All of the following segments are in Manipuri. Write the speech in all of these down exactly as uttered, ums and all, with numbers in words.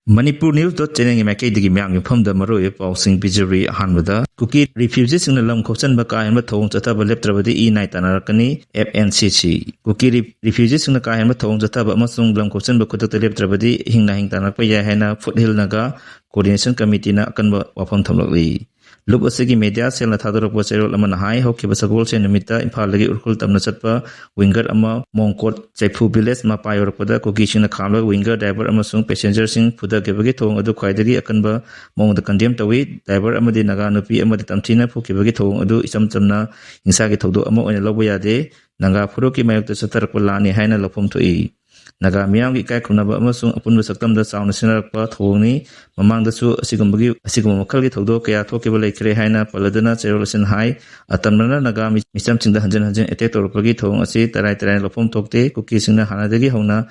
Manipur News dot channelꯒꯤ ꯃꯥꯏꯀꯩꯗꯒꯤ ꯃꯤꯌꯥꯝꯒꯤ ꯃꯐꯝꯗ ꯃꯔꯨꯑꯣꯏꯕ ꯄꯥꯎꯁꯤꯡ ꯄꯤꯖꯔꯤ꯫ ꯑꯍꯥꯟꯕꯗ, ꯀꯨꯀꯤ ꯔꯤꯐ꯭ꯌꯨꯖꯤꯁꯤꯡꯅ ꯂꯝ ꯈꯣꯞꯆꯟꯕ ꯀꯥ ꯍꯦꯟꯕ ꯊꯧꯑꯣꯡ ꯆꯠꯊꯕ ꯂꯦꯞꯇ꯭ꯔꯕꯗꯤ ꯏ ꯅꯥꯏ ꯇꯥꯟꯅꯔꯛꯀꯅꯤ, F N C C꯫ ꯀꯨꯀꯤ ꯔꯤ-, ꯔꯤꯐ꯭ꯌꯨꯖꯤꯁꯤꯡꯅ ꯀꯥ ꯍꯦꯟꯕ ꯊꯧꯑꯣꯡ ꯆꯠꯊꯕ ꯑꯃꯁꯨꯡ ꯂꯝ ꯈꯣꯞꯆꯟꯕ ꯈꯨꯗꯛꯇ ꯂꯦꯞꯇ꯭ꯔꯕꯗꯤ ꯍꯤꯡ ꯅꯥ ꯍꯤꯡ ꯇꯥꯟꯅꯔꯛꯄ ꯌꯥꯏ ꯍꯥꯏꯅ ꯐꯨꯠ ꯍꯤꯜ ꯅꯥꯒꯥ ꯀꯣꯑꯣꯔꯗꯤꯅꯦꯁꯟ ꯀꯃꯤꯇꯤꯅ ꯑꯀꯟꯕ ꯋꯥꯐꯝ ꯊꯝꯂꯛꯂꯤ꯫ ꯂꯨꯞ ꯑꯁꯤꯒꯤ ꯃꯦꯗꯤꯌꯥ ꯁꯦꯜꯅ ꯊꯥꯗꯣꯔꯛꯄ ꯆꯦꯔꯣꯜ ꯑꯃꯅ ꯍꯥꯏ, ꯍꯧꯈꯤꯕ ꯁꯒꯣꯜꯁꯦꯟ ꯅꯨꯃꯤꯠꯇ ꯏꯝꯐꯥꯜꯗꯒꯤ ꯎꯈ꯭ꯔꯨꯜ ꯇꯝꯅ ꯆꯠꯄ ꯋꯤꯡꯒꯔ ꯑꯃ ꯃꯣꯡꯀꯣꯠ ꯆꯩꯐꯨ ꯚꯤꯂꯦꯖ ꯃꯄꯥ ꯌꯧꯔꯛꯄꯗ ꯀꯨꯀꯤꯁꯤꯡꯅ ꯈꯥꯝꯂꯒ ꯋꯤꯡꯒꯔ ꯗ꯭ꯔꯥꯏꯚꯔ ꯑꯃꯁꯨꯡ ꯄꯦꯁꯦꯟꯖꯔꯁꯤꯡ ꯐꯨꯗꯈꯤꯕꯒꯤ ꯊꯧꯑꯣꯡ ꯑꯗꯨ ꯈ꯭ꯋꯥꯏꯗꯒꯤ ꯑꯀꯟꯕ ꯃꯑꯣꯡꯗ ꯀꯟꯗꯦꯝ ꯇꯧꯏ꯫ ꯗ꯭ꯔꯥꯏꯚꯔ ꯑꯃꯗꯤ ꯅꯥꯒꯥ ꯅꯨꯄꯤ ꯑꯃꯗ ꯇꯝꯊꯤꯅ ꯐꯨꯈꯤꯕꯒꯤ ꯊꯧꯑꯣꯡ ꯑꯗꯨ ꯏꯆꯝ ꯆꯝꯅ ꯍꯤꯡꯁꯥꯒꯤ ꯊꯧꯗꯣꯛ ꯑꯃ ꯑꯣꯏꯅ ꯂꯧꯕ ꯌꯥꯗꯦ꯫ ꯅꯥꯒꯥ ꯐꯨꯔꯨꯞꯀꯤ ꯃꯥꯌꯣꯛꯇ ꯆꯠꯊꯔꯛꯄ ꯂꯥꯟꯅꯤ ꯍꯥꯏꯅ ꯂꯧꯐꯝ ꯊꯣꯛꯏ꯫ ꯅꯥꯒꯥ ꯃꯤꯌꯥꯝꯒꯤ ꯏꯀꯥꯏ ꯈꯨꯝꯅꯕ ꯑꯃꯁꯨꯡ ꯑꯄꯨꯟꯕ ꯁꯛꯇꯝꯗ ꯆꯥꯎꯅ ꯁꯤꯖꯤꯟꯅꯔꯛꯄ ꯊꯧꯑꯣꯡꯅꯤ꯫ ꯃꯃꯥꯡꯗꯁꯨ ꯑꯁꯤꯒꯨꯝꯕꯒꯤ, ꯑꯁꯤꯒꯨꯝꯕ ꯃꯈꯜꯒꯤ ꯊꯧꯗꯣꯛ ꯀꯌꯥ ꯊꯣꯛꯈꯤꯕ ꯂꯩꯈ꯭ꯔꯦ ꯍꯥꯏꯅ ꯄꯜꯂꯗꯨꯅ ꯆꯦꯔꯣꯜ ꯑꯁꯤꯅ ꯍꯥꯏ꯫ ꯑꯇꯝꯅꯅ ꯅꯥꯒꯥ ꯃꯤ-, ꯃꯤꯆꯝꯁꯤꯡꯗ ꯍꯟꯖꯤꯟ ꯍꯟꯖꯤꯟ ꯑꯦꯇꯦꯛ ꯇꯧꯔꯛꯄꯒꯤ ꯊꯧꯑꯣꯡ ꯑꯁꯤ ꯇꯔꯥꯏ ꯇꯔꯥꯏꯅ ꯂꯧꯐꯝ ꯊꯣꯛꯇꯦ꯫ ꯀꯨꯀꯤꯁꯤꯡꯅ ꯍꯥꯟꯅꯗꯒꯤ ꯍꯧꯅ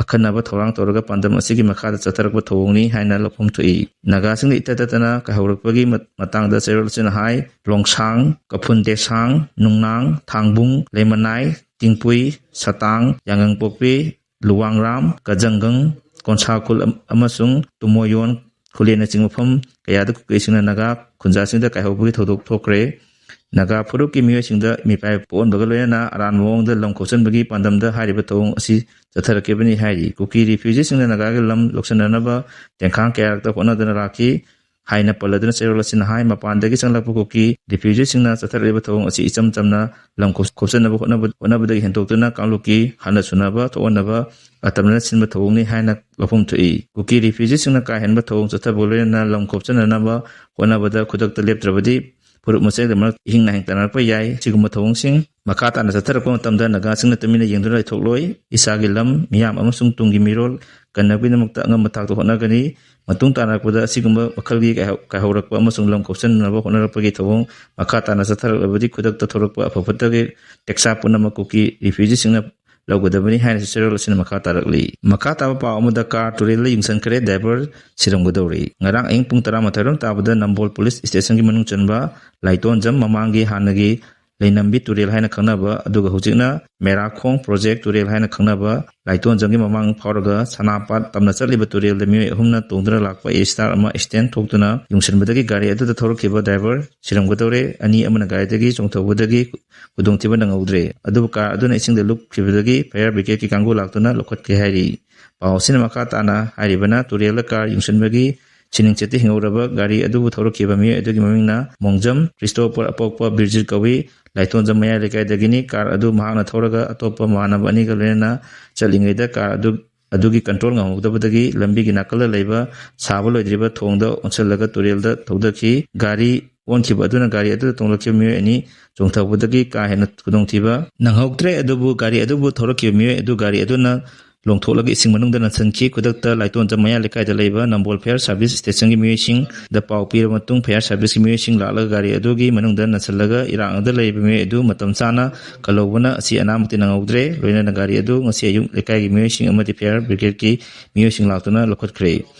ꯑꯈꯟꯅꯕ ꯊꯧꯔꯥꯡ ꯇꯧꯔꯒ ꯄꯥꯟꯗꯝ ꯑꯁꯤꯒꯤ ꯃꯈꯥꯗ ꯆꯠꯊꯔꯛꯄ ꯊꯧꯑꯣꯡꯅꯤ ꯍꯥꯏꯅ ꯂꯧꯐꯝ ꯊꯣꯛꯏ꯫ ꯅꯥꯒꯥꯁꯤꯡꯅ ꯏꯇꯠ ꯇꯠꯇꯅ ꯀꯥꯏꯍꯧꯔꯛꯄꯒꯤ ꯃ-, ꯃꯇꯥꯡꯗ ꯆꯦꯔꯣꯜ ꯑꯁꯤꯅ ꯍꯥꯏ, ꯂꯣꯡꯁꯥꯡ, ꯀꯐꯨꯟ ꯗꯦꯁꯥꯡ, ꯅꯨꯡꯅꯥꯡ, ꯊꯥꯡꯕꯨꯡ, ꯂꯩꯃꯅꯥꯏ, ꯇꯤꯡꯄꯨꯏ, ꯁꯇꯥꯡ, ꯌꯥꯉꯪꯄꯣꯛꯄꯤ, ꯂꯨꯋꯥꯡꯔꯥꯝ, ꯀꯖꯪꯒꯪ, ꯀꯣꯟꯁꯥꯈꯨꯜ ꯑꯝ-, ꯑꯃꯁꯨꯡ ꯇꯨꯃꯣꯌꯣꯟ ꯈꯨꯂꯦꯟꯅꯆꯤꯡꯕ ꯃꯐꯝ ꯀꯌꯥꯗ ꯀꯨꯀꯤꯁꯤꯡꯅ ꯅꯥꯒꯥ ꯈꯨꯟꯖꯥꯁꯤꯡꯗ ꯀꯥꯏꯍꯧꯕꯒꯤ ꯊꯧꯗꯣꯛ ꯊꯣꯛꯈ꯭ꯔꯦ꯫ ꯅꯥꯒꯥ ꯐꯨꯔꯨꯞꯀꯤ ꯃꯤꯑꯣꯏꯁꯤꯡꯗ ꯃꯤꯄꯥꯏ ꯄꯣꯛꯍꯟꯕꯒ ꯂꯣꯏꯅꯅ ꯑꯔꯥꯟꯕ ꯃꯑꯣꯡꯗ ꯂꯝ ꯈꯣꯞꯆꯟꯕꯒꯤ ꯄꯥꯟꯗꯝꯗ ꯍꯥꯏꯔꯤꯕ ꯊꯧꯑꯣꯡ ꯑꯁꯤ ꯆꯠꯊꯔꯛꯈꯤꯕꯅꯤ ꯍꯥꯏꯔꯤ꯫ ꯀꯨꯀꯤ ꯔꯤꯐ꯭ꯌꯨꯖꯤꯁꯤꯡꯅ ꯅꯥꯒꯥꯒꯤ ꯂꯝ ꯂꯧꯁꯤꯟꯅꯅꯕ ꯇꯦꯡꯈꯥꯡ ꯀꯌꯥꯔꯛꯇ ꯍꯣꯠꯅꯗꯨꯅ ꯂꯥꯛꯈꯤ ꯍꯥꯏꯅ ꯄꯜꯂꯗꯨꯅ ꯆꯦꯔꯣꯜ ꯑꯁꯤꯅ ꯍꯥꯏ꯫ ꯃꯄꯥꯟꯗꯒꯤ ꯆꯪꯂꯛꯄ ꯀꯨꯀꯤ ꯔꯤꯐ꯭ꯌꯨꯖꯤꯁꯤꯡꯅ ꯆꯠꯊꯔꯛꯂꯤꯕ ꯊꯧꯑꯣꯡ ꯑꯁꯤ ꯏꯆꯝ ꯆꯝꯅ ꯂꯝ ꯈꯣꯞ-, ꯈꯣꯞꯆꯟꯅꯕ ꯍꯣꯠꯅꯕ-, ꯍꯣꯠꯅꯕꯗꯒꯤ ꯍꯦꯟꯗꯣꯛꯇꯨꯅ ꯀꯥꯡꯂꯨꯞꯀꯤ ꯍꯟꯅ ꯁꯨꯅꯕ ꯊꯣꯛꯍꯟꯅꯕ ꯑꯇꯝꯅꯅ ꯁꯤꯟꯕ ꯊꯧꯑꯣꯡꯅꯤ ꯍꯥꯏꯅ ꯂꯧꯐꯝ ꯊꯣꯛꯏ꯫ ꯀꯨꯀꯤ ꯔꯤꯐ꯭ꯌꯨꯖꯤꯁꯤꯡꯅ ꯀꯥ ꯍꯦꯟꯕ ꯊꯧꯑꯣꯡ ꯆꯠꯊꯕꯒ ꯂꯣꯏꯅꯅ ꯂꯝ ꯈꯣꯞꯆꯟꯅꯅꯕ ꯍꯣꯠꯅꯕꯗ ꯈꯨꯗꯛꯇ ꯂꯦꯞꯇ꯭ꯔꯕꯗꯤ ꯐꯨꯔꯨꯞ ꯃꯁꯦꯜꯒꯤ ꯃꯔꯛꯇ ꯏꯍꯤꯡ ꯅꯥꯍꯤꯡ ꯇꯥꯟꯅꯔꯛꯄ ꯌꯥꯏ꯫ ꯁꯤꯒꯨꯝꯕ ꯊꯧꯑꯣꯡꯁꯤꯡ ꯃꯈꯥ ꯇꯥꯅ ꯆꯠꯊꯔꯛꯄ ꯃꯇꯝꯗ ꯅꯥꯒꯥꯁꯤꯡꯅ ꯇꯨꯃꯤꯟꯅ ꯌꯦꯡꯗꯨꯅ ꯂꯩꯊꯣꯛꯂꯣꯏ꯫ ꯏꯁꯥꯒꯤ ꯂꯝ, ꯃꯤꯌꯥꯝ ꯑꯃꯁꯨꯡ ꯇꯨꯡꯒꯤ ꯃꯤꯔꯣꯜ ꯀꯟꯅꯕꯒꯤꯗꯃꯛꯇ ꯑꯉꯝꯕ ꯊꯥꯛꯇ ꯍꯣꯠꯅꯒꯅꯤ꯫ ꯃꯇꯨꯡ ꯇꯥꯔꯛꯄꯗ ꯑꯁꯤꯒꯨꯝꯕ ꯃꯈꯜꯒꯤ ꯀꯥꯏꯍꯧ-, ꯀꯥꯏꯍꯧꯔꯛꯄ ꯑꯃꯁꯨꯡ ꯂꯝ ꯈꯣꯞꯆꯟꯅꯕ ꯍꯣꯠꯅꯔꯛꯄꯒꯤ ꯊꯧꯑꯣꯡ ꯃꯈꯥ ꯇꯥꯅ ꯆꯠꯊꯔꯛꯂꯕꯗꯤ ꯈꯨꯗꯛꯇ ꯊꯣꯔꯛꯄ ꯑꯐ ꯐꯠꯇꯒꯤ ꯇꯦꯛꯁꯥ ꯄꯨꯝꯅꯃꯛ ꯀꯨꯀꯤ ꯔꯤꯐ꯭ꯌꯨꯖꯤꯁꯤꯡꯅ ꯂꯧꯒꯗꯕꯅꯤ ꯍꯥꯏꯅꯁꯨ ꯆꯦꯔꯣꯜ ꯑꯁꯤꯅ ꯃꯈꯥ ꯇꯥꯔꯛꯂꯤ꯫ ꯃꯈꯥ ꯇꯥꯕ ꯄꯥꯎ ꯑꯃꯗ ꯀꯥꯔ ꯇꯨꯔꯦꯜꯗ ꯌꯨꯡꯁꯟꯈ꯭ꯔꯦ, ꯗ꯭ꯔꯥꯏꯚꯔ ꯁꯤꯔꯝꯒꯗꯧꯔꯤ꯫ ꯉꯔꯥꯡ ꯑꯍꯤꯡ ꯄꯨꯡ ꯇꯔꯥꯃꯥꯊꯣꯏ ꯔꯣꯝ ꯇꯥꯕꯗ ꯅꯝꯕꯣꯜ ꯄꯨꯂꯤꯁ ꯁ꯭ꯇꯦꯁꯟꯒꯤ ꯃꯅꯨꯡ ꯆꯟꯕ ꯂꯥꯏꯇꯣꯟꯖꯝ ꯃꯃꯥꯡꯒꯤ ꯍꯥꯟꯅꯒꯤ ꯂꯩꯅꯝꯕꯤ ꯇꯨꯔꯦꯜ ꯍꯥꯏꯅ ꯈꯪꯅꯕ, ꯑꯗꯨꯒ ꯍꯧꯖꯤꯛꯅ ꯃꯦꯔꯥꯈꯣꯡ ꯄ꯭ꯔꯣꯖꯦꯛ ꯇꯨꯔꯦꯜ ꯍꯥꯏꯅ ꯈꯪꯅꯕ ꯂꯥꯏꯇꯣꯟꯖꯝꯒꯤ ꯃꯃꯥꯡ ꯐꯥꯎꯔꯒ ꯁꯅꯥꯄꯥꯠ ꯇꯝꯅ ꯆꯠꯂꯤꯕ ꯇꯨꯔꯦꯜꯗ ꯃꯤꯑꯣꯏ ꯑꯍꯨꯝꯅ ꯇꯣꯡꯗꯨꯅ ꯂꯥꯛꯄ ꯑꯦꯁꯇꯥꯔ ꯑꯃ ꯑꯦꯛꯁꯤꯗꯦꯟ ꯊꯣꯛꯇꯨꯅ ꯌꯨꯡꯁꯤꯟꯕꯗꯒꯤ ꯒꯥꯔꯤ ꯑꯗꯨꯗ ꯊꯧꯔꯛꯈꯤꯕ ꯗ꯭ꯔꯥꯏꯚꯔ ꯁꯤꯔꯝꯒꯗꯧꯔꯦ, ꯑꯅꯤ ꯑꯃꯅ ꯒꯥꯔꯤꯗꯒꯤ ꯆꯣꯡꯊꯧꯕꯗꯒꯤ ꯈꯨꯗꯣꯡꯊꯤꯕ ꯅꯪꯍꯧꯗ꯭ꯔꯦ꯫ ꯑꯗꯨꯕꯨ ꯀꯥꯔ ꯑꯗꯨꯅ ꯏꯁꯤꯡꯗ ꯂꯨꯞꯈꯤꯕꯗꯒꯤ ꯐꯥꯌꯔ ꯕ꯭ꯔꯤꯒꯦꯗꯀꯤ ꯀꯥꯡꯕꯨ ꯂꯥꯛꯇꯨꯅ ꯂꯧꯈꯠꯈ꯭ꯔꯦ ꯍꯥꯏꯔꯤ꯫ ꯄꯥꯎ ꯑꯁꯤꯅ ꯃꯈꯥ ꯇꯥꯅ ꯍꯥꯏꯔꯤꯕꯅ, ꯇꯨꯔꯦꯜꯗ ꯀꯥꯔ ꯌꯨꯡꯁꯤꯟꯕꯒꯤ ꯁꯤꯅꯤꯡꯆꯦꯠꯇ ꯍꯤꯡꯍꯧꯔꯕ ꯒꯥꯔꯤ ꯑꯗꯨꯕꯨ ꯊꯧꯔꯛꯈꯤꯕ ꯃꯤꯑꯣꯏ ꯑꯗꯨꯒꯤ ꯃꯃꯤꯡꯅ ꯃꯣꯡꯖꯝ ꯀ꯭ꯔꯤꯁꯇꯣꯄꯔ, ꯑꯄꯣꯛꯄ ꯕꯤꯔꯖꯤꯠ ꯀꯧꯏ꯫ ꯂꯥꯏꯇꯣꯟꯖꯝ ꯃꯌꯥꯏ ꯂꯩꯀꯥꯏꯗꯒꯤꯅꯤ꯫ ꯀꯥꯔ ꯑꯗꯨ ꯃꯍꯥꯛꯅ ꯊꯧꯔꯒ ꯑꯇꯣꯞꯄ ꯃꯃꯥꯟꯅꯕ ꯑꯅꯤꯒ ꯂꯣꯏꯅꯅ ꯆꯠꯂꯤꯉꯩꯗ ꯀꯥꯔ ꯑꯗꯨ, ꯑꯗꯨꯒꯤ ꯀꯟꯇ꯭ꯔꯣꯜ ꯉꯝꯍꯧꯗꯕꯗꯒꯤ ꯂꯝꯕꯤꯒꯤ ꯅꯥꯀꯜꯗ ꯂꯩꯕ ꯁꯥꯕ ꯂꯣꯏꯗ꯭ꯔꯤꯕ ꯊꯣꯡꯗ ꯑꯣꯟꯁꯤꯜꯂꯒ ꯇꯨꯔꯦꯜꯗ ꯊꯧꯗꯈꯤ꯫ ꯒꯥꯔꯤ ꯑꯣꯟꯈꯤꯕ ꯑꯗꯨꯅ ꯒꯥꯔꯤ ꯑꯗꯨꯗ ꯇꯣꯡꯂꯛꯈꯤꯕ ꯃꯤꯑꯣꯏ ꯑꯅꯤ ꯆꯣꯡꯊꯕꯗꯒꯤ ꯀꯥ ꯍꯦꯟꯅ ꯈꯨꯗꯣꯡꯊꯤꯕ ꯅꯪꯍꯧꯗ꯭ꯔꯦ꯫ ꯑꯗꯨꯕꯨ ꯒꯥꯔꯤ ꯑꯗꯨꯕꯨ ꯊꯧꯔꯛꯈꯤꯕ ꯃꯤꯑꯣꯏ ꯑꯗꯨ ꯒꯥꯔꯤ ꯑꯗꯨꯅ ꯂꯣꯡꯊꯣꯛꯂꯒ ꯏꯁꯤꯡ ꯃꯅꯨꯡꯗ ꯅꯟꯁꯤꯟꯈꯤ꯫ ꯈꯨꯗꯛꯇ ꯂꯥꯏꯇꯣꯟꯖꯝ ꯃꯌꯥ ꯂꯩꯀꯥꯏꯗ ꯂꯩꯕ ꯅꯝꯕꯣꯜ ꯐꯥꯌꯔ ꯁꯥꯔꯚꯤꯁ ꯁ꯭ꯇꯦꯁꯟꯒꯤ ꯃꯤꯑꯣꯏꯁꯤꯡꯗ ꯄꯥꯎ ꯄꯤꯔꯕ ꯃꯇꯨꯡ, ꯐꯥꯌꯔ ꯁꯥꯔꯚꯤꯁꯀꯤ ꯃꯤꯑꯣꯏꯁꯤꯡ ꯂꯥꯛꯂꯒ ꯒꯥꯔꯤ ꯑꯗꯨꯒꯤ ꯃꯅꯨꯡꯗ ꯅꯟꯁꯤꯜꯂꯒ ꯏꯔꯥꯛꯅꯗ ꯂꯩꯔꯤꯕ ꯃꯤꯑꯣꯏ ꯑꯗꯨ ꯃꯇꯝ ꯆꯥꯅ ꯀꯜꯍꯧꯕꯅ ꯑꯁꯤ ꯑꯅꯥꯃꯛꯇꯤ ꯅꯪꯍꯧꯗ꯭ꯔꯦ꯫ ꯂꯣꯏꯅꯅ ꯒꯥꯔꯤ ꯑꯗꯨ ꯉꯁꯤ ꯑꯌꯨꯛ ꯂꯩꯀꯥꯏꯒꯤ ꯃꯤꯑꯣꯏꯁꯤꯡ ꯑꯃꯗꯤ ꯐꯥꯌꯔ ꯕ꯭ꯔꯤꯒꯦꯗꯀꯤ ꯃꯤꯑꯣꯏꯁꯤꯡ ꯂꯥꯛꯇꯨꯅ ꯂꯧꯈꯠꯈ꯭ꯔꯦ꯫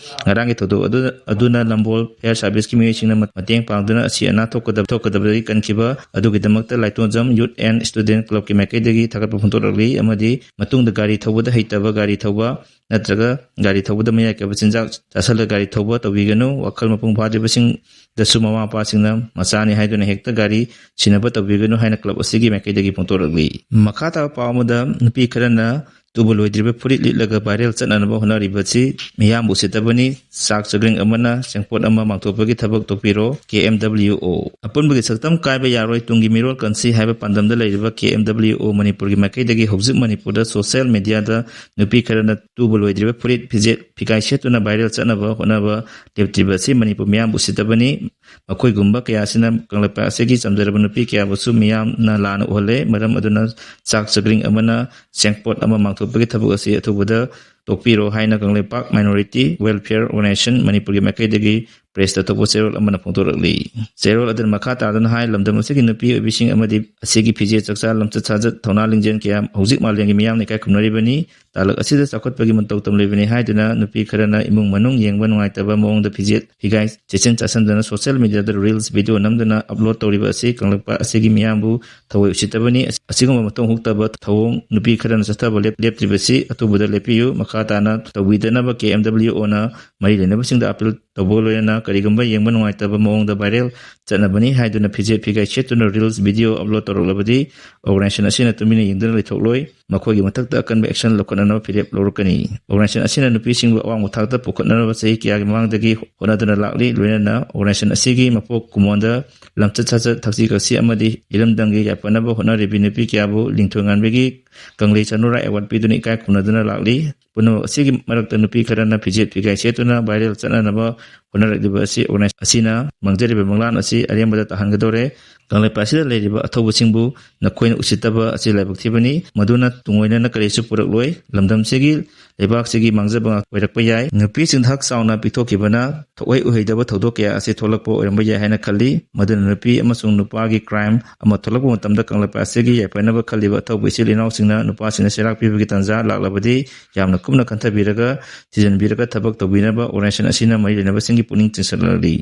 ꯉꯔꯥꯡꯒꯤ ꯊꯧꯗꯣꯛ ꯑꯗꯨ, ꯑꯗꯨꯅ ꯅꯝꯕꯣꯜ ꯐꯥꯌꯔ ꯁꯥꯔꯚꯤꯁꯀꯤ ꯃꯤꯑꯣꯏꯁꯤꯡꯅ ꯃꯇꯦꯡ ꯄꯥꯡꯗꯨꯅ ꯑꯁꯤ ꯑꯅꯥ ꯊꯣꯛꯀꯗꯕ, ꯊꯣꯛꯀꯗꯕꯗꯒꯤ ꯀꯟꯈꯤꯕ ꯑꯗꯨꯒꯤꯗꯃꯛꯇ ꯂꯥꯏꯇꯣꯟꯖꯝ ꯌꯨꯠ ꯑꯦꯟ ꯁ꯭ꯇꯨꯗꯦꯟꯠ ꯀ꯭ꯂꯕꯀꯤ ꯃꯥꯏꯀꯩꯗꯒꯤ ꯊꯥꯒꯠꯄ ꯐꯣꯡꯗꯣꯔꯛꯂꯤ꯫ ꯑꯃꯗꯤ ꯃꯇꯨꯡꯗ ꯒꯥꯔꯤ ꯊꯧꯕꯗ ꯍꯩꯇꯕ, ꯒꯥꯔꯤ ꯊꯧꯕ ꯅꯠꯇ꯭ꯔꯒ ꯒꯥꯔꯤ ꯊꯧꯕꯗ ꯃꯌꯥꯏ ꯀꯥꯏꯕ ꯆꯤꯟꯖꯥꯛ ꯆꯥꯁꯤꯜꯂꯒ ꯒꯥꯔꯤ ꯊꯧꯕ ꯇꯧꯕꯤꯒꯅꯨ꯫ ꯋꯥꯈꯜ ꯃꯄꯨꯡ ꯐꯥꯗ꯭ꯔꯤꯕꯁꯤꯡꯗꯁꯨ ꯃꯃꯥ ꯃꯄꯥꯁꯤꯡꯅ ꯃꯆꯥꯅꯤ ꯍꯥꯏꯗꯨꯅ ꯍꯦꯛꯇ ꯒꯥꯔꯤ ꯁꯤꯟꯅꯕ ꯇꯧꯕꯤꯒꯅꯨ ꯍꯥꯏꯅ ꯀ꯭ꯂꯕ ꯑꯁꯤꯒꯤ ꯃꯥꯏꯀꯩꯗꯒꯤ ꯐꯣꯡꯗꯣꯔꯛꯂꯤ꯫ ꯃꯈꯥ ꯇꯥꯕ ꯄꯥꯎ ꯑꯃꯗ, ꯅꯨꯄꯤ ꯈꯔꯅ ꯇꯨꯕ ꯂꯣꯏꯗ꯭ꯔꯤꯕ ꯐꯨꯔꯤꯠ ꯂꯤꯠꯂꯒ ꯚꯥꯏꯔꯦꯜ ꯆꯠꯅꯅꯕ ꯍꯣꯠꯅꯔꯤꯕꯁꯤ ꯃꯤꯌꯥꯝꯕꯨ ꯎꯁꯤꯠꯇꯕꯅꯤ꯫ ꯆꯥꯛ ꯆꯒ꯭ꯔꯤꯡ ꯑꯃꯅ ꯆꯦꯡꯄꯣꯠ ꯑꯃ ꯃꯥꯡꯊꯣꯛꯄꯒꯤ ꯊꯕꯛ ꯇꯧꯕꯤꯔꯣ, ꯀꯦ ꯑꯦꯝ ꯗꯕ꯭ꯂꯤꯎ ꯑꯣ꯫ ꯑꯄꯨꯟꯕꯒꯤ ꯁꯛꯇꯝ ꯀꯥꯏꯕ ꯌꯥꯔꯣꯏ, ꯇꯨꯡꯒꯤ ꯃꯤꯔꯣꯜ ꯀꯟꯁꯤ ꯍꯥꯏꯕ ꯄꯥꯟꯗꯝꯗ ꯂꯩꯔꯤꯕ ꯀꯦ ꯑꯦꯝ ꯗꯕ꯭ꯂꯤꯎ ꯑꯣ ꯃꯅꯤꯄꯨꯔꯒꯤ ꯃꯥꯏꯀꯩꯗꯒꯤ ꯍꯧꯖꯤꯛ ꯃꯅꯤꯄꯨꯔꯗ ꯁꯣꯁꯤꯌꯦꯜ ꯃꯤꯗꯤꯌꯥꯗ ꯅꯨꯄꯤ ꯈꯔꯅ ꯇꯨꯕ ꯂꯣꯏꯗ꯭ꯔꯤꯕ ꯐꯨꯔꯤꯠ, ꯐꯤꯖꯦꯠ, ꯐꯤꯒꯥꯏ ꯁꯦꯠꯇꯨꯅ ꯚꯥꯏꯔꯦꯜ ꯆꯠꯅꯕ ꯍꯣꯠꯅꯕ ꯂꯦꯞꯇ꯭ꯔꯤꯕ ꯑꯁꯤ ꯃꯅꯤꯄꯨꯔ ꯃꯤꯌꯥꯝꯕꯨ ꯎꯁꯤꯠꯇꯕꯅꯤ꯫ ꯃꯈꯣꯏꯒꯨꯝꯕ ꯀꯌꯥ ꯑꯁꯤꯅ ꯀꯪꯂꯩꯄꯥꯛ ꯑꯁꯤꯒꯤ ꯆꯝꯖꯔꯕ ꯅꯨꯄꯤ ꯀꯌꯥꯕꯨꯁꯨ ꯃꯤꯌꯥꯝꯅ ꯂꯥꯟꯅ ꯎꯍꯜꯂꯦ꯫ ꯃꯔꯝ ꯑꯗꯨꯅ ꯆꯥꯛ ꯆꯒ꯭ꯔꯤꯡ ꯑꯃꯅ ꯆꯦꯡꯄꯣꯠ ꯑꯃ ꯃꯥꯡꯊꯣꯛꯄꯒꯤ ꯊꯕꯛ ꯑꯁꯤ ꯑꯊꯨꯕꯗ ꯇꯣꯛꯄꯤꯔꯣ ꯍꯥꯏꯅ ꯀꯪꯂꯩꯄꯥꯛ Minority Welfare Organization ꯃꯅꯤꯄꯨꯔꯒꯤ ꯃꯥꯏꯀꯩꯗꯒꯤ press ꯇ ꯊꯣꯛꯄ ꯆꯦꯔꯣꯜ ꯑꯃꯅ ꯐꯣꯡꯗꯣꯔꯛꯂꯤ꯫ ꯆꯦꯔꯣꯜ ꯑꯗꯨꯅ ꯃꯈꯥ ꯇꯥꯗꯨꯅ ꯍꯥꯏ, ꯂꯝꯗꯝ ꯑꯁꯤꯒꯤ ꯅꯨꯄꯤ ꯑꯣꯏꯕꯤꯁꯤꯡ ꯑꯃꯗꯤ ꯑꯁꯤꯒꯤ ꯐꯤꯖꯦꯠ ꯆꯛꯆꯥ, ꯂꯝꯆꯠ ꯁꯥꯖꯠ, ꯊꯧꯅꯥ ꯂꯤꯡꯖꯦꯜ ꯀꯌꯥ ꯍꯧꯖꯤꯛ ꯃꯥꯂꯦꯝꯒꯤ ꯃꯤꯌꯥꯝꯅ ꯏꯀꯥꯏ ꯈꯨꯝꯅꯔꯤꯕꯅꯤ꯫ ꯇꯥꯂꯛ ꯑꯁꯤꯗ ꯆꯥꯎꯈꯠꯄꯒꯤ ꯃꯇꯧ ꯇꯝꯂꯤꯕꯅꯤ ꯍꯥꯏꯗꯨꯅ ꯅꯨꯄꯤ ꯈꯔꯅ ꯏꯃꯨꯡ ꯃꯅꯨꯡ ꯌꯦꯡꯕ ꯅꯨꯡꯉꯥꯏꯇꯕ ꯃꯑꯣꯡꯗ ꯐꯤꯖꯦꯠ ꯐꯤꯒꯥꯏ ꯆꯦꯠꯁꯤꯟ ꯆꯥꯁꯤꯟꯗꯅ social media ꯗ reels video ꯅꯝꯗꯨꯅ upload ꯇꯧꯔꯤꯕ ꯑꯁꯤ ꯀꯪꯂꯩꯄꯥꯛ ꯑꯁꯤꯒꯤ ꯃꯤꯌꯥꯝꯕꯨ ꯊꯑꯣꯏ ꯎꯁꯤꯠꯇꯕꯅꯤ꯫ ꯑꯁꯤꯒꯨꯝꯕ ꯃꯇꯧ ꯍꯨꯛꯇꯕ ꯊꯧꯑꯣꯡ ꯅꯨꯄꯤ ꯈꯔꯅ ꯆꯠꯊꯕ ꯂꯦꯞ-, ꯂꯦꯞꯇ꯭ꯔꯤꯕꯁꯤ ꯑꯊꯨꯕꯗ ꯂꯦꯞꯄꯤꯌꯨ꯫ ꯃꯈꯥ ꯇꯥꯅ ꯇꯧꯕꯤꯗꯅꯕ K M W O ꯅ ꯃꯔꯤ ꯂꯩꯅꯕꯁꯤꯡꯗ appeal ꯇꯧꯕ ꯂꯣꯏꯅꯅ ꯀꯔꯤꯒꯨꯝꯕ ꯌꯦꯡꯕ ꯅꯨꯡꯉꯥꯏꯇꯕ ꯃꯑꯣꯡꯗ viral ꯆꯠꯅꯕꯅꯤ ꯍꯥꯏꯗꯨꯅ ꯐꯤꯖꯦꯠ ꯐꯤꯒꯥꯏ ꯁꯦꯠꯇꯨꯅ reels video upload ꯇꯧꯔꯛꯂꯕꯗꯤ organization ꯑꯁꯤꯅ ꯇꯨꯃꯤꯟꯅ ꯌꯦꯡꯗꯨꯅ ꯂꯩꯊꯣꯛꯂꯣꯏ꯫ ꯃꯈꯣꯏꯒꯤ ꯃꯊꯛꯇ ꯑꯀꯟꯕ action ꯂꯧꯈꯠꯅꯅꯕ ꯐꯤꯔꯦꯞ ꯂꯧꯔꯛꯀꯅꯤ꯫ Organization ꯑꯁꯤꯅ ꯅꯨꯄꯤꯁꯤꯡꯕꯨ ꯑꯋꯥꯡꯕ ꯊꯥꯛꯇ ꯄꯨꯈꯠꯅꯅꯕ ꯆꯍꯤ ꯀꯌꯥꯒꯤ ꯃꯃꯥꯡꯗꯒꯤ ꯍꯣꯠꯅꯗꯨꯅ ꯂꯥꯛꯂꯤ꯫ ꯂꯣꯏꯅꯅ organization ꯑꯁꯤꯒꯤ ꯃꯄꯣꯛ ꯀꯨꯝꯑꯣꯟꯗ ꯂꯝꯆꯠ ꯁꯥꯖꯠ, ꯊꯛꯁꯤ ꯈꯥꯁꯤ ꯑꯃꯗꯤ ꯏꯔꯝꯗꯝꯒꯤ ꯌꯥꯏꯐꯅꯕ ꯍꯣꯠꯅꯔꯤꯕꯤ ꯅꯨꯄꯤ ꯀꯌꯥꯕꯨ ꯂꯤꯡꯊꯣꯏ ꯉꯥꯟꯕꯤꯒꯤ ꯀꯪꯂꯩ ꯆꯅꯨꯔꯥ award ꯄꯤꯗꯨꯅ ꯏꯀꯥꯏ ꯈꯨꯝꯅꯗꯨꯅ ꯂꯥꯛꯂꯤ꯫ ꯄꯨꯝꯅꯃꯛ ꯑꯁꯤꯒꯤ ꯃꯔꯛꯇ ꯅꯨꯄꯤ ꯈꯔꯅ ꯐꯤꯖꯦꯠ ꯐꯤꯒꯥꯏ ꯁꯦꯠꯇꯨꯅ viral ꯆꯠꯅꯅꯕ ꯍꯣꯠꯅꯔꯛꯂꯤꯕ ꯑꯁꯤ organization ꯑꯁꯤꯅ ꯃꯥꯡꯖꯔꯤꯕ ꯃꯪꯂꯥꯟ ꯑꯁꯤ ꯑꯔꯦꯝꯕꯗ ꯇꯥꯍꯟꯒꯗꯧꯔꯦ꯫ ꯀꯪꯂꯩꯄꯥꯛ ꯑꯁꯤꯗ ꯂꯩꯔꯤꯕ ꯑꯊꯧꯕꯁꯤꯡꯕꯨ ꯅꯈꯣꯏꯅ ꯎꯁꯤꯠꯇꯕ ꯑꯁꯤ ꯂꯥꯏꯕꯛ ꯊꯤꯕꯅꯤ꯫ ꯃꯗꯨꯅ ꯇꯨꯡꯑꯣꯏꯅꯅ ꯀꯔꯤꯁꯨ ꯄꯨꯔꯛꯂꯣꯏ꯫ ꯂꯝꯗꯝꯁꯤꯒꯤ ꯂꯩꯕꯥꯛꯁꯤꯒꯤ ꯃꯥꯡꯖꯕ ꯉꯥꯛ ꯑꯣꯏꯔꯛꯄ ꯌꯥꯏ꯫ ꯅꯨꯄꯤꯁꯤꯡꯗ ꯍꯛ ꯆꯥꯎꯅ ꯄꯤꯊꯣꯛꯈꯤꯕꯅ ꯊꯑꯣꯏ ꯎꯍꯩꯗꯕ ꯊꯧꯗꯣꯛ ꯀꯌꯥ ꯑꯁꯤ ꯊꯣꯛꯂꯛꯄ ꯑꯣꯏꯔꯝꯕ ꯌꯥꯏ ꯍꯥꯏꯅ ꯈꯜꯂꯤ꯫ ꯃꯗꯨꯅ ꯅꯨꯄꯤ ꯑꯃꯁꯨꯡ ꯅꯨꯄꯥꯒꯤ crime ꯑꯃ ꯊꯣꯛꯂꯛꯄ ꯃꯇꯝꯗ ꯀꯪꯂꯩꯄꯥꯛ ꯑꯁꯤꯒꯤ ꯌꯥꯏꯐꯅꯕ ꯈꯜꯂꯤꯕ ꯑꯊꯧꯕ ꯏꯆꯤꯜ ꯏꯅꯥꯎꯁꯤꯡꯅ ꯅꯨꯄꯥꯁꯤꯡꯅ ꯆꯩꯔꯥꯛ ꯄꯤꯕꯒꯤ ꯇꯥꯟꯖꯥ ꯂꯥꯛꯂꯕꯗꯤ ꯌꯥꯝꯅ ꯀꯨꯞꯅ ꯈꯟꯊꯕꯤꯔꯒ ꯊꯤꯖꯤꯟꯕꯤꯔꯒ ꯊꯕꯛ ꯇꯧꯕꯤꯅꯕ organization ꯑꯁꯤꯅ ꯃꯔꯤ ꯂꯩꯅꯕꯁꯤꯡꯒꯤ ꯄꯨꯛꯅꯤꯡ ꯆꯤꯡꯁꯤꯜꯂꯛꯂꯤ꯫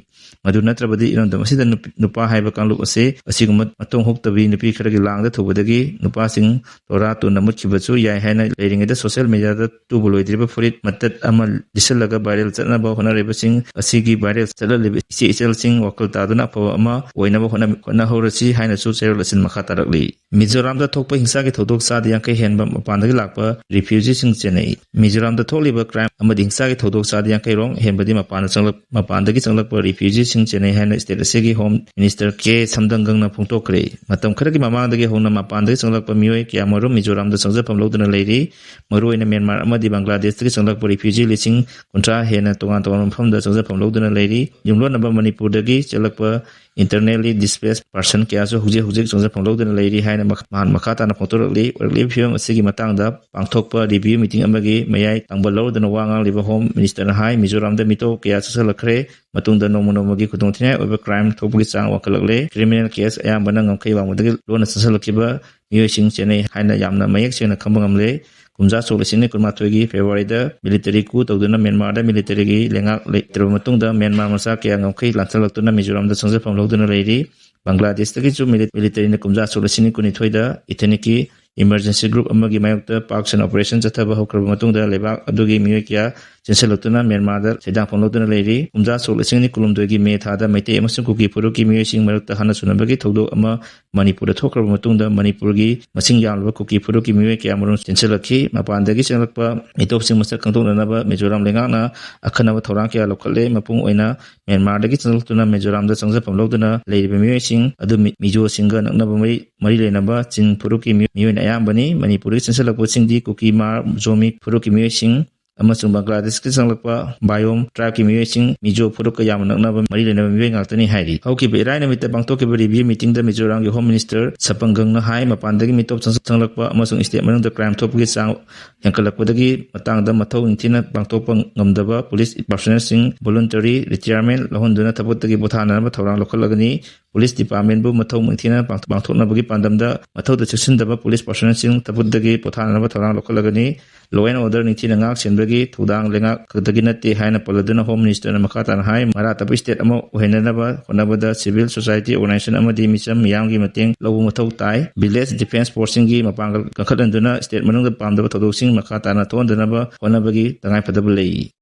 ꯃꯗꯨ ꯅꯠꯇ꯭ꯔꯕꯗꯤ ꯏꯔꯝꯗꯝ ꯑꯁꯤꯗ ꯅꯨꯄꯤ, ꯅꯨꯄꯥ ꯍꯥꯏꯕ ꯀꯥꯡꯂꯨꯞ ꯑꯁꯤ ꯑꯁꯤꯒꯨꯝꯕ ꯃꯇꯧ ꯍꯨꯛꯇꯕꯤ ꯅꯨꯄꯤ ꯈꯔꯒꯤ ꯂꯥꯡꯗ ꯊꯨꯕꯗꯒꯤ ꯅꯨꯄꯥꯁꯤꯡ ꯇꯣꯔꯥ ꯇꯨꯅ ꯃꯨꯠꯈꯤꯕꯁꯨ ꯌꯥꯏ ꯍꯥꯏꯅ ꯂꯩꯔꯤꯉꯩꯗ social media ꯗ ꯇꯨꯕ ꯂꯣꯏꯗ꯭ꯔꯤꯕ ꯐꯨꯔꯤꯠ ꯃꯇꯠ ꯑꯃ ꯂꯤꯠꯁꯤꯜꯂꯒ viral ꯆꯠꯅꯕ ꯍꯣꯠꯅꯔꯤꯕꯁꯤꯡ ꯑꯁꯤꯒꯤ viral ꯆꯠꯂꯛꯂꯤꯕ ꯏꯆꯦ ꯏꯆꯜꯁꯤꯡ ꯋꯥꯈꯜ ꯇꯥꯗꯨꯅ ꯑꯐꯕ ꯑꯃ ꯑꯣꯏꯅꯕ ꯍꯣꯠꯅ-, ꯍꯣꯠꯅꯍꯧꯔꯁꯤ ꯍꯥꯏꯅꯁꯨ ꯆꯦꯔꯣꯜ ꯑꯁꯤꯅ ꯃꯈꯥ ꯇꯥꯔꯛꯂꯤ꯫ ꯃꯤꯖꯣꯔꯥꯝꯗ ꯊꯣꯛꯄ ꯍꯤꯡꯁꯥꯒꯤ ꯊꯧꯗꯣꯛ ꯆꯥꯗ ꯌꯥꯡꯈꯩ ꯍꯦꯟꯕ ꯃꯄꯥꯟꯗꯒꯤ ꯂꯥꯛꯄ refugeeꯁꯤꯡ ꯆꯦꯟꯅꯩ꯫ ꯃꯤꯖꯣꯔꯥꯝꯗ ꯊꯣꯛꯂꯤꯕ crime ꯑꯃꯗꯤ ꯍꯤꯡꯁꯥꯒꯤ ꯊꯧꯗꯣꯛ ꯆꯥꯗ ꯌꯥꯡꯈꯩ ꯔꯣꯝ ꯍꯦꯟꯕꯗꯤ ꯃꯄꯥꯟꯗ ꯆꯪꯂꯛ-, ꯃꯄꯥꯟꯗꯒꯤ ꯆꯪꯂꯛꯄ ꯔꯤꯐ꯭ꯌꯨꯖꯤꯁꯤꯡ ꯆꯦꯟꯅꯩ ꯍꯥꯏꯅ ꯁ꯭ꯇꯦꯠ ꯑꯁꯤꯒꯤ ꯍꯣꯝ ꯃꯤꯅꯤꯁꯇꯔ ꯀꯦ ꯁꯝꯗꯪꯒꯪꯅ ꯐꯣꯡꯗꯣꯛꯈ꯭ꯔꯦ꯫ ꯃꯇꯝ ꯈꯔꯒꯤ ꯃꯃꯥꯡꯗꯒꯤ ꯍꯧꯅ ꯃꯄꯥꯟꯗꯒꯤ ꯆꯪꯂꯛꯄ ꯃꯤꯑꯣꯏ ꯀꯌꯥꯃꯔꯨꯝ ꯃꯤꯖꯣꯔꯥꯝꯗ ꯆꯪꯖꯐꯝ ꯂꯧꯗꯨꯅ ꯂꯩꯔꯤ꯫ ꯃꯔꯨꯑꯣꯏꯅ ꯃ꯭ꯌꯥꯟꯃꯥꯔ ꯑꯃꯗꯤ ꯕꯪꯒ꯭ꯂꯥꯗꯦꯁꯇꯒꯤ ꯆꯪꯂꯛꯄ ꯔꯤꯐ꯭ꯌꯨꯖꯤ ꯂꯤꯁꯤꯡ ꯀꯨꯟꯊ꯭ꯔꯥ ꯍꯦꯟꯅ ꯇꯣꯉꯥꯟ ꯇꯣꯉꯥꯟꯕ ꯃꯐꯝꯗ ꯆꯪꯖꯐꯝ ꯂꯧꯗꯨꯅ ꯂꯩꯔꯤ꯫ ꯌꯨꯝꯂꯣꯟꯅꯕ ꯃꯅꯤꯄꯨꯔꯗꯒꯤ ꯆꯦꯜꯂꯛꯄ internally displaced person ꯀꯌꯥꯁꯨ ꯍꯧꯖꯤꯛ ꯍꯧꯖꯤꯛ ꯆꯪꯖꯐꯝ ꯂꯧꯗꯨꯅ ꯂꯩꯔꯤ ꯍꯥꯏꯅ ꯃꯈ-, ꯃꯍꯥꯛ ꯃꯈꯥ ꯇꯥꯅ ꯐꯣꯡꯗꯣꯔꯛꯂꯤ꯫ ꯑꯣꯏꯔꯛꯂꯤꯕ ꯐꯤꯕꯝ ꯑꯁꯤꯒꯤ ꯃꯇꯥꯡꯗ ꯄꯥꯡꯊꯣꯛꯄ ꯔꯤꯚꯤꯌꯨ ꯃꯤꯇꯤꯡ ꯑꯃꯒꯤ ꯃꯌꯥꯏ ꯇꯪꯕ ꯂꯧꯔꯗꯨꯅ ꯋꯥ ꯉꯥꯡꯂꯤꯕ ꯍꯣꯝ ꯃꯤꯅꯤꯁꯇꯔꯅ ꯍꯥꯏ, ꯃꯤꯖꯣꯔꯥꯝꯗ ꯃꯤꯇꯣꯞ ꯀꯌꯥ ꯆꯠꯁꯤꯜꯂꯛꯈ꯭ꯔꯦ꯫ ꯃꯇꯨꯡꯗ ꯅꯣꯡꯃ ꯅꯣꯡꯃꯒꯤ ꯈꯨꯗꯣꯡꯊꯤꯅꯤꯡꯉꯥꯏ ꯑꯣꯏꯕ ꯀ꯭ꯔꯥꯏꯝ ꯊꯣꯛꯄꯒꯤ ꯆꯥꯡ ꯋꯥꯡꯈꯠꯂꯛꯂꯦ꯫ ꯀ꯭ꯔꯤꯃꯤꯅꯦꯜ ꯀꯦꯁ ꯑꯌꯥꯝꯕꯅ ꯉꯝꯈꯩ ꯋꯥꯡꯃꯗꯒꯤ ꯂꯣꯟꯅ ꯆꯪꯁꯤꯜꯂꯛꯈꯤꯕ ꯃꯤꯑꯣꯏꯁꯤꯡ ꯆꯦꯟꯅꯩ ꯍꯥꯏꯅ ꯌꯥꯝꯅ ꯃꯌꯦꯛ ꯁꯦꯡꯅ ꯈꯪꯕ ꯉꯝꯂꯦ꯫ ꯀꯨꯝꯖꯥ ꯁꯣꯛ ꯂꯤꯁꯤꯡ ꯑꯅꯤ ꯀꯨꯟꯃꯥꯊꯣꯏꯒꯤ ꯐꯦꯕ꯭ꯔꯨꯋꯥꯔꯤꯗ ꯃꯤꯂꯤꯇꯔꯤ ꯀꯨ ꯇꯧꯗꯨꯅ ꯃ꯭ꯌꯥꯟꯃꯥꯔꯗ ꯃꯤꯂꯤꯇꯔꯤꯒꯤ ꯂꯩꯉꯥꯛ ꯂꯩꯇ꯭ꯔꯕ ꯃꯇꯨꯡꯗ ꯃ꯭ꯌꯥꯟꯃꯥꯔ ꯃꯆꯥ ꯀꯌꯥ ꯉꯝꯈꯩ ꯂꯥꯟꯊꯠꯂꯛꯇꯨꯅ ꯃꯤꯖꯣꯔꯥꯝꯗ ꯆꯪꯖꯐꯝ ꯂꯧꯗꯨꯅ ꯂꯩꯔꯤ꯫ ꯕꯪꯒ꯭ꯂꯥꯗꯦꯁꯇꯒꯤꯁꯨ ꯃꯤꯂꯤ-, ꯃꯤꯂꯤꯇꯔꯤꯅ ꯀꯨꯝꯖꯥ ꯁꯣꯛ ꯂꯤꯁꯤꯡ ꯀꯨꯟꯅꯤꯊꯣꯏꯗ ꯏꯊꯅꯤꯛꯀꯤ ꯏꯃꯔꯖꯦꯟꯁꯤ ꯒ꯭ꯔꯨꯞ ꯑꯃꯒꯤ ꯃꯥꯌꯣꯛꯇ ꯄꯥꯛ ꯁꯟ ꯑꯣꯄꯔꯦꯁꯟ ꯆꯠꯊꯕ ꯍꯧꯈ꯭ꯔꯕ ꯃꯇꯨꯡꯗ ꯂꯩꯕꯥꯛ ꯑꯗꯨꯒꯤ ꯃꯤꯑꯣꯏ ꯀꯌꯥ ꯆꯦꯟꯁꯤꯜꯂꯛꯇꯨꯅ ꯃ꯭ꯌꯥꯟꯃꯥꯔꯗ ꯁꯩꯗꯥꯡꯐꯝ ꯂꯧꯗꯨꯅ ꯂꯩꯔꯤ꯫ ꯀꯨꯝꯖꯥ ꯁꯣꯛ ꯂꯤꯁꯤꯡ ꯑꯅꯤ ꯀꯨꯟꯍꯨꯝꯗꯣꯏꯒꯤ ꯃꯦ ꯊꯥꯗ ꯃꯩꯇꯩ ꯑꯃꯁꯨꯡ ꯀꯨꯀꯤ ꯐꯨꯔꯨꯞꯀꯤ ꯃꯤꯑꯣꯏꯁꯤꯡ ꯃꯔꯛꯇ ꯍꯥꯟꯅ ꯁꯨꯅꯕꯒꯤ ꯊꯧꯗꯣꯛ ꯑꯃ ꯃꯅꯤꯄꯨꯔꯗ ꯊꯣꯛꯈ꯭ꯔꯕ ꯃꯇꯨꯡꯗ ꯃꯅꯤꯄꯨꯔꯒꯤ ꯃꯁꯤꯡ ꯌꯥꯝꯂꯕ ꯀꯨꯀꯤ ꯐꯨꯔꯨꯞꯀꯤ ꯃꯤꯑꯣꯏ ꯀꯌꯥꯃꯔꯨꯝ ꯆꯦꯟꯁꯤꯜꯂꯛꯈꯤ꯫ ꯃꯄꯥꯟꯗꯒꯤ ꯆꯪꯂꯛꯄ ꯃꯤꯇꯣꯞꯁꯤꯡ ꯃꯁꯛ ꯈꯪꯗꯣꯛꯅꯅꯕ ꯃꯤꯖꯣꯔꯥꯝ ꯂꯩꯉꯥꯛꯅ ꯑꯈꯟꯅꯕ ꯊꯧꯔꯥꯡ ꯀꯌꯥ ꯂꯧꯈꯠꯂꯦ꯫ ꯃꯄꯨꯡ ꯑꯣꯏꯅ ꯃ꯭ꯌꯥꯟꯃꯥꯔꯗꯒꯤ ꯆꯪꯂꯛꯇꯨꯅ ꯃꯤꯖꯣꯔꯥꯝꯗ ꯆꯪꯖꯐꯝ ꯂꯧꯗꯨꯅ ꯂꯩꯔꯤꯕ ꯃꯤꯑꯣꯏꯁꯤꯡ ꯑꯗꯨ ꯃꯤ-, ꯃꯤꯖꯣꯁꯤꯡꯒ ꯅꯛꯅꯕ ꯃꯔꯤ, ꯃꯔꯤ ꯂꯩꯅꯕ ꯆꯤꯡ ꯐꯨꯔꯨꯞꯀꯤ ꯃꯤꯑꯣꯏ-, ꯃꯤꯑꯣꯏꯅ ꯑꯌꯥꯝꯕꯅꯤ꯫ ꯃꯅꯤꯄꯨꯔꯗꯒꯤ ꯆꯪꯁꯤꯜꯂꯛꯄꯁꯤꯡꯗꯤ ꯀꯨꯀꯤ, ꯃꯥꯔ, ꯖꯣꯃꯤ ꯐꯨꯔꯨꯞꯀꯤ ꯃꯤꯑꯣꯏꯁꯤꯡ ꯑꯃꯁꯨꯡ ꯕꯪꯒ꯭ꯂꯥꯗꯦꯁꯀꯤ ꯆꯪꯂꯛꯄ ꯕꯥꯌꯣꯝ ꯇ꯭ꯔꯥꯏꯕꯀꯤ ꯃꯤꯑꯣꯏꯁꯤꯡ ꯃꯤꯖꯣ ꯐꯨꯔꯨꯞꯀ ꯌꯥꯝꯅ ꯅꯛꯅꯕ ꯃꯔꯤ ꯂꯩꯅꯕ ꯃꯤꯑꯣꯏ ꯉꯥꯛꯇꯅꯤ ꯍꯥꯏꯔꯤ꯫ ꯍꯧꯈꯤꯕ ꯏꯔꯥꯏ ꯅꯨꯃꯤꯠꯇ ꯄꯥꯡꯊꯣꯛꯈꯤꯕ ꯔꯤꯚꯤꯌꯨ ꯃꯤꯇꯤꯡꯗ ꯃꯤꯖꯣꯔꯥꯝꯒꯤ ꯍꯣꯝ ꯃꯤꯅꯤꯁꯇꯔ ꯁꯄꯪꯒꯪꯅ ꯍꯥꯏ, ꯃꯄꯥꯟꯗꯒꯤ ꯃꯤꯇꯣꯞ ꯆꯪ-, ꯆꯪꯂꯛꯄ ꯑꯃꯁꯨꯡ ꯁ꯭ꯇꯦꯠ ꯃꯅꯨꯡꯗ ꯀ꯭ꯔꯥꯏꯝ ꯊꯣꯛꯄꯒꯤ ꯆꯥꯡ ꯍꯦꯟꯒꯠꯂꯛꯄꯗꯒꯤ ꯃꯇꯥꯡꯗ ꯃꯊꯧ ꯅꯤꯡꯊꯤꯅ ꯄꯥꯡꯊꯣꯛꯄ ꯉꯝꯗꯕ ꯄꯨꯂꯤꯁ ꯄꯥꯔꯁꯣꯅꯦꯜꯁꯤꯡ voluntary retirement ꯂꯧꯍꯟꯗꯨꯅ ꯊꯕꯛꯇꯒꯤ ꯄꯣꯊꯥꯅꯅꯕ ꯊꯧꯔꯥꯡ ꯂꯧꯈꯠꯂꯒꯅꯤ꯫ ꯄꯨꯂꯤꯁ ꯗꯤꯄꯥꯔꯠꯃꯦꯟꯕꯨ ꯃꯊꯧ ꯅꯤꯡꯊꯤꯅ ꯄꯥꯡ-, ꯄꯥꯡꯊꯣꯛꯅꯕꯒꯤ ꯄꯥꯟꯗꯝꯗ ꯃꯊꯧꯗ ꯆꯦꯛꯁꯤꯟꯗꯕ ꯄꯨꯂꯤꯁ ꯄꯥꯔꯁꯣꯅꯦꯜꯁꯤꯡ ꯊꯕꯛꯇꯒꯤ ꯄꯣꯊꯥꯅꯅꯕ ꯊꯧꯔꯥꯡ ꯂꯧꯈꯠꯂꯒꯅꯤ꯫ Law and order ꯅꯤꯡꯊꯤꯅ ꯉꯥꯛ ꯁꯦꯟꯕꯒꯤ ꯊꯧꯗꯥꯡ ꯂꯩꯉꯥꯛ ꯈꯛꯇꯒꯤ ꯅꯠꯇꯦ ꯍꯥꯏꯅ ꯄꯜꯂꯗꯨꯅ ꯍꯣꯝ ꯃꯤꯅꯤꯁꯇꯔꯅ ꯃꯈꯥ ꯇꯥꯅ ꯍꯥꯏ, ꯃꯔꯥ ꯇꯞꯄ ꯁ꯭ꯇꯦꯠ ꯑꯃ ꯑꯣꯏꯍꯟꯅꯅꯕ ꯍꯣꯠꯅꯕꯗ civil society organization ꯑꯃꯗꯤ ꯃꯤꯆꯝ ꯃꯤꯌꯥꯝꯒꯤ ꯃꯇꯦꯡ ꯂꯧꯕ ꯃꯊꯧ ꯇꯥꯏ꯫ Village defence forceꯁꯤꯡꯒꯤ ꯃꯄꯥꯡꯒꯜ ꯀꯟꯈꯠꯍꯟꯗꯨꯅ ꯁ꯭ꯇꯦꯠ ꯃꯅꯨꯡꯗ ꯄꯥꯝꯗꯕ ꯊꯧꯗꯣꯛꯁꯤꯡ ꯃꯈꯥ ꯇꯥꯅ ꯊꯣꯛꯍꯟꯗꯅꯕ ꯍꯣꯠꯅꯕꯒꯤ ꯇꯉꯥꯏꯐꯗꯕ ꯂꯩ꯫